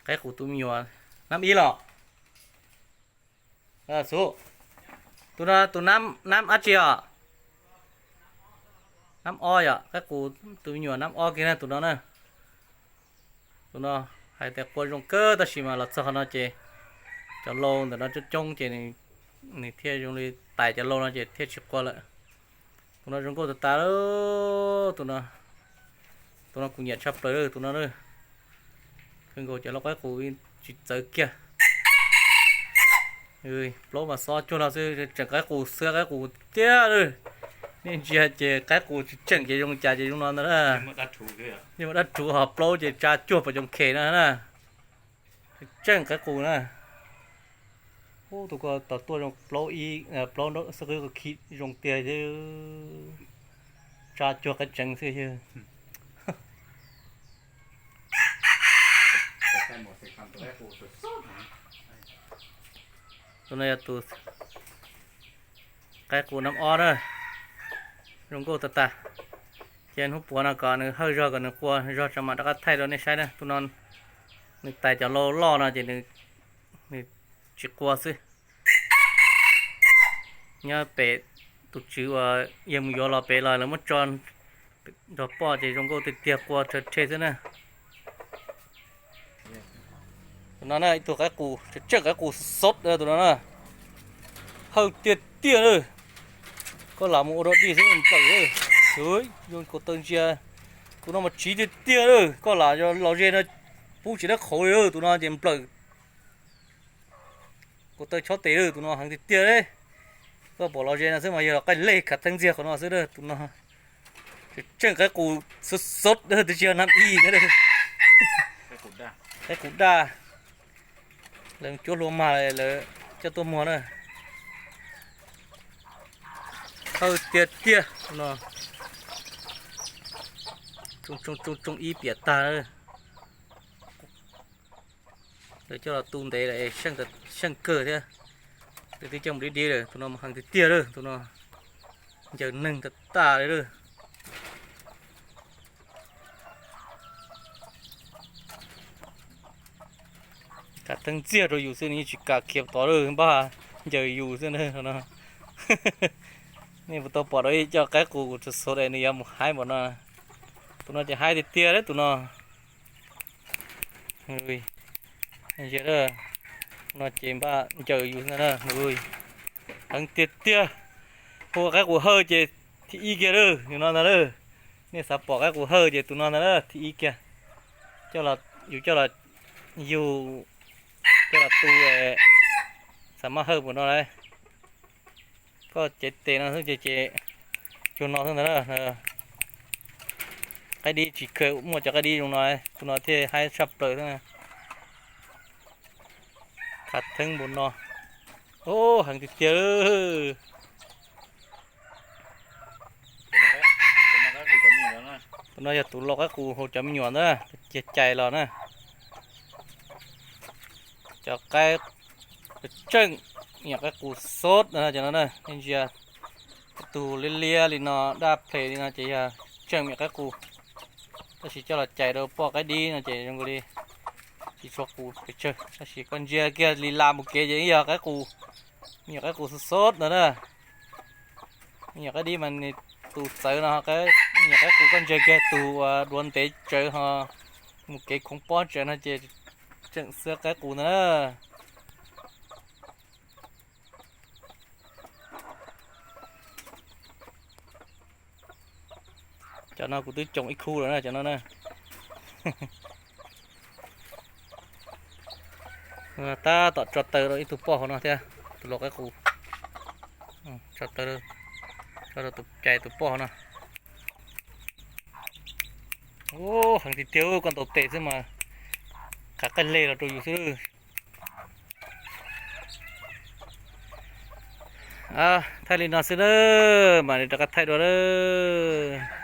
Qaib qus tus me nyuam nab ib los? Xub, tus no tus nab, nab dab tsi os? Nab ob yom, qaib qus tus me nyuam nab ob kiag na tus no na. Tus no hais tias qua zoo kawg tab sis mas los txog qhov no ces cov lau ntawm no coob coob ces nws thiaj zoo li tais cov lau no ces thiaj tsis qua lawm. Tus no zoo nkauj tas tas, tus no, tus no kuv nyiam tshaj plaws tus no na. Kawg nkaus cov lau qaib qus tsis txawv kiag. Plaub mas xob cuag no xwb, tseem qaib qus xwb, qaib qus tiag lawm. Nej ntsia ces qaib qus tsis tseem ces zoo cas ces zoo no ntag na. Yeej muaj dab rhuv ho plaub ces tsa cuag pom coom khem no na. Tseem qaib qus na. Ub, tus ko tau tuaj zoo plaub ib, plaub xab qwb ko khi zoo tiag, tsa cuag qaib tseev xwb. Tus no yog tus qaib qus nab ob na, zoo nkauj tas tas. Ces hnub puav no kom nws hawj zog kom nws qua zog tso mam rov qab thaij rau nej saib na. Tus no nws tais cov lau loj no ces nws tsis qua xwb. Nyob pem tus tswv uas yawg mus yuav los pem los lawv muab tso nrog poj ces zoo nkauj tiag tiag, qua rhe rhe xwb na. Tus no na ib tug qaib qus, tseem qaib qus xov tus no na. Hawj tiag tiag na. Koj lam mus ua dog dig xwb nplawm. Zoo kaus taw ntsia. Tus no mas tsiv tiag tiag na, koj lam los ze no pub tsis dab qhauv li, tus no ces nplawm kaus taw chob tes lawm, tus no heev tiag tiag li. Koj pom los ze no xwb mas yog los qaij lej khav theeb ntxiag qhov no xwb, tus no tseem qaib qus xov xov, twb tsis yog nab ib na. Qaib qus daj, lawv cuab hlua mag lawv coj tuaj muag na. Hawj tiag tiag no, tsoo tsoo ib piam tag. Lawv coj los tu ntev lawm, seej kawg thiab. Lawv twb coj mus dib dib lawm, tus no mas heev tiag tiag lawm, tus no ncaws neeg tag tas li lawm. Khav theeb ntxiag rau yus xwb, nws yeej tsis kam khiav tod lawm, npaj ncaws yus xwb no. Nej puas tau pom rau ib co qaib qus kuv txhua xov es nws yuav mus haib npaum no. Tus no ces haib tiag tiag lawm tus no. No ces npaj ncaws yus na. Heev tiag tiag. Hu qaib qus hawj ces thib ib kiag lawm, yus no ntag lawm. Nej xav pom qaib qus hawj ces tus no ntag lawm, thib ib kiag. Yus coj los yug, coj los tu, xav maj hawj npaum no lawm. Koj cev tes no xwb ces ces cuag no xwb ntag na. Qaib dib tsis kawg muaj cov qaib dib zoo no, tus no thiaj haib tshaj plaws xwb na. Khav theeb npaum no. Heev tiag tiag. Tus no yog tus lau qaib qus hauv cov me nyuam ntag, cia cais los na. Cov qaib tseem me nyuam qaib qus xov no, cov no na, nej ntsia, tus liab liab li no, daj ples li no ces yog tseem me nyuam qaib qus. Tab sis coj los cais rau poj qaib dib no ces zoo li tsis tshua qus pes tsawg, tab sis koj ntsia kiag li las mus kev ces yog qaib qus, me nyuam qaib qus xov xov no na. Me nyuam qaib dib mas nws tus txawv no, me nyuam qaib qus koj ntsia kiag tus uas duav ntev tsawv ho mus kev khoov pob tsawv no ces tseem xwb qaib qus ntag na. Cov no kuv twb coom ib khub lawm na, cov no na. Tab tom tso taw rau ib tug poj hauv no thiab, tus lau qaib qus. Tso taw, tso rau tus cais tus poj hauv no. Heev tiag tiag, koj ntaus tes xwb mas khav qaij leg los rau yus xwb. Thaij li no xwb na, mam li rov qab thaij dua lawm.